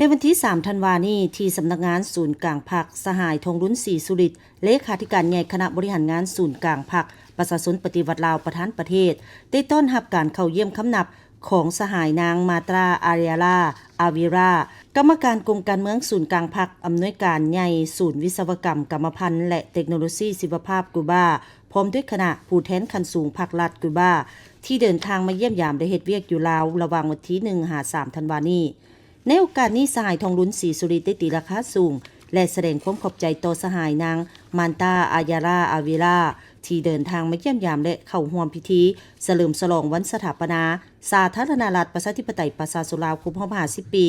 ໃນວັນທີສາມທັນວານີ້ ທີ່ສຳນັກງານສູນກາງພັກ ສະຫາຍ ທອງລຸນ ສີສຸລິດ ເລຂາທິການໃຫຍ່ຄະນະບໍລິຫານງານສູນກາງພັກປະຊາຊົນປະຕິວັດລາວ ປະທານປະເທດ ໄດ້ຕ້ອນຮັບການເຂົ້າຢ້ຽມຄຳນັບຂອງສະຫາຍນາງ ມາຕຣາ ອາຢາຣາ ອາວີຣາ ກຳມະການກົມການເມືອງສູນກາງພັກ, ອຳນວຍການໃຫຍ່ສູນວິສະວະກຳກຳມະພັນ ແລະ ເຕັກໂນໂລຊີຊີວະພາບກູບາ ພ້ອມດ້ວຍຄະນະຜູ້ແທນຂັ້ນສູງພັກລັດກູບາ ທີ່ເດີນທາງມາຢ້ຽມຢາມ ແລະ ເຮັດວຽກຢູ່ລາວ ລະຫວ່າງວັນທີໜຶ່ງຫາສາມທັນວານີ້. ໃນໂອກາດນີ້ ສະຫາຍ ທອງລຸນ ສີສຸລິດ ໄດ້ຕີລາຄາສູງ ແລະ ສະແດງຄວາມຂອບໃຈຕໍ່ສະຫາຍນາງ ມານຕາ ອາຢາຣາ ອາວີຣາ ທີ່ເດີນທາງມາຢ້ຽມຢາມ ແລະ ເຂົ້າຮ່ວມພິທີສະເຫຼີມສະຫຼອງວັນສະຖາປະນາສາທາລະນະລັດ ປະຊາທິປະໄຕ ປະຊາຊົນລາວ ຄົບຮອບຫ້າສິບປີ,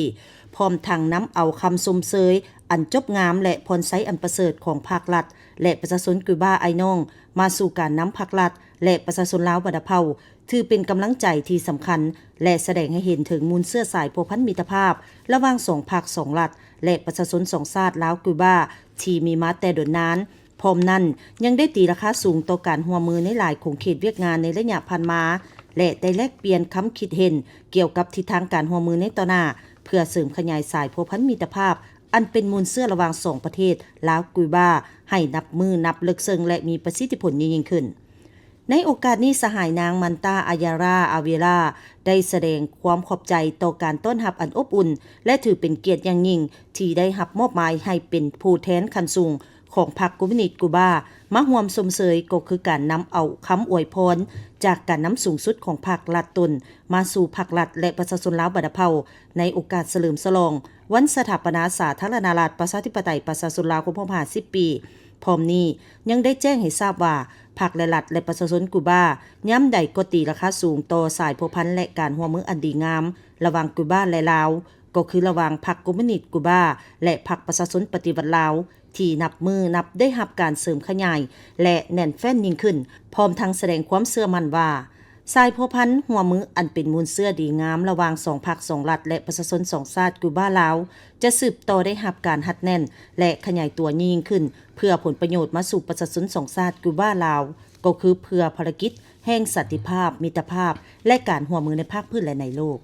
ພ້ອມທັງນຳເອົາຄຳຊົມເຊີຍອັນຈົບງາມ ແລະ ພອນໄຊອັນປະເສີດຂອງພັກລັດ ແລະ ປະຊາຊົນກູບາອ້າຍນ້ອງ ມາສູ່ການນຳພັກລັດ ແລະ ປະຊາຊົນລາວບັນດາເຜົ່າ ຖືເປັນກຳລັງໃຈທີ່ສຳຄັນ ແລະ ສະແດງໃຫ້ເຫັນເຖິງມູນເຊື້ອສາຍພົວພັນມິດຕະພາບລະຫວ່າງສອງພັກສອງລັດ ແລະ ປະຊາຊົນສອງຊາດລາວ-ກູບາ ທີ່ມີມາແຕ່ດົນນານ. ພ້ອມນັ້ນ ຍັງໄດ້ຕີລາຄາສູງຕໍ່ການຮ່ວມມືໃນຫຼາຍຂົງເຂດວຽກງານໃນໄລຍະຜ່ານມາ ແລະ ໄດ້ແລກປ່ຽນຄຳຄິດເຫັນກ່ຽວກັບທິດທາງການຮ່ວມມືໃນຕໍ່ໜ້າ ເພື່ອເສີມຂະຫຍາຍສາຍພົວພັນມິດຕະພາບ ອັນເປັນມູນເຊື້ອລະຫວ່າງສອງປະເທດ ລາວ-ກູບາ ໃຫ້ນັບມື້ນັບເລິກເຊິ່ງ ແລະ ມີປະສິດທິຜົນຍິ່ງໆຂຶ້ນ. ໃນໂອກາດນີ້ ສະຫາຍນາງ ມັນຕາ ອາຢາຣາ ອາເວລາ ໄດ້ສະແດງຄວາມຂອບໃຈຕໍ່ການຕ້ອນຮັບອັນອົບອຸ່ນ ແລະ ຖືເປັນກຽດຢ່າງຍິ່ງທີ່ໄດ້ຮັບມອບໝາຍໃຫ້ເປັນຜູ້ແທນຂັ້ນສູງຂອງພັກຄອມມູນິດກູບາ ມາຮ່ວມຊົມເຊີຍ ກໍຄືການນຳເອົາຄຳອວຍພອນຈາກການນຳສູງສຸດຂອງພັກລັດຕົນ ມາສູ່ພັກລັດ ແລະ ປະຊາຊົນລາວບັນດາເຜົ່າ ໃນໂອກາດສະເຫຼີມສະຫຼອງວັນສະຖາປະນາສາທາລະນະລັດ ປະຊາທິປະໄຕ ປະຊາຊົນລາວ ຄົບຮອບຫ້າສິບປີ. ພ້ອມນີ້ ຍັງໄດ້ແຈ້ງໃຫ້ຊາບວ່າ ພັກ ແລະ ລັດ ແລະ ປະຊາຊົນກູບາ ຍາມໃດກໍຕີລາຄາສູງຕໍ່ສາຍພົວພັນ ແລະ ການຮ່ວມມືອັນດີງາມ ລະຫວ່າງກູບາ ແລະ ລາວ, ກໍຄືລະຫວ່າງພັກຄອມມູນິດກູບາ ແລະ ພັກປະຊາຊົນປະຕິວັດລາວ ທີ່ນັບມື້ນັບໄດ້ຮັບການເສີມຂະຫຍາຍ ແລະ ແໜ້ນແຟ້ນຍິ່ງຂຶ້ນ, ພ້ອມທັງສະແດງຄວາມເຊື່ອໝັ້ນວ່າ ສາຍພົວພັນຮ່ວມມືອັນເປັນມູນເຊື້ອດີງາມລະຫວ່າງສອງພັກສອງລັດ ແລະ ປະຊາຊົນສອງຊາດກູບາ-ລາວ ຈະສືບຕໍ່ໄດ້ຮັບການຮັດແໜ້ນ ແລະ ຂະຫຍາຍຕົວຍິ່ງຂຶ້ນ ເພື່ອຜົນປະໂຫຍດມາສູ່ປະຊາຊົນສອງຊາດກູບາ-ລາວ, ກໍຄືເພື່ອພາລະກິດແຫ່ງສັນຕິພາບ, ມິດຕະພາບ ແລະ ການຮ່ວມມືໃນພາກພື້ນ ແລະ ໃນໂລກ.